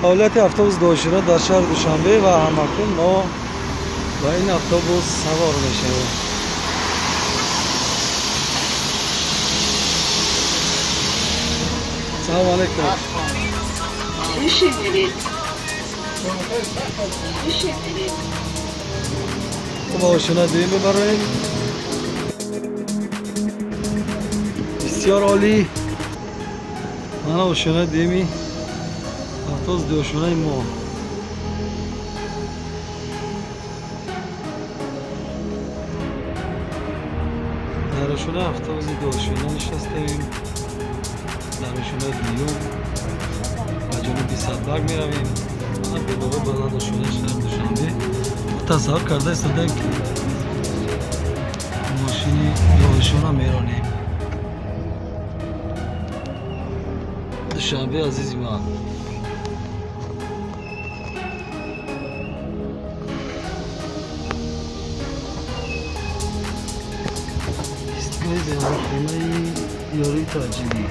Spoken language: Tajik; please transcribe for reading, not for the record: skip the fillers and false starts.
Фаъолияти автобус доошина дар шаҳри Душанбе ва ҳамакун мо ба ин автобус савор мешавем. Салому алейкум. Ба ошина дуюм бибароем. Бисёр олӣ. Мана ошинаи дуюми автобус дуошонаи мо. Дар ошонаи автобуси дуошона нишастаем. Дар ошонаи дуюм ба ҷониби Садбарг меравем. Мана биноҳои баланд ошонаи шаҳри Душанбе. Мо тасаввур карда истодаем, ки мошини дуошона меронем. Душанбе азизи ман. Истгоҳи беморхонаи ёрии таъҷилӣ.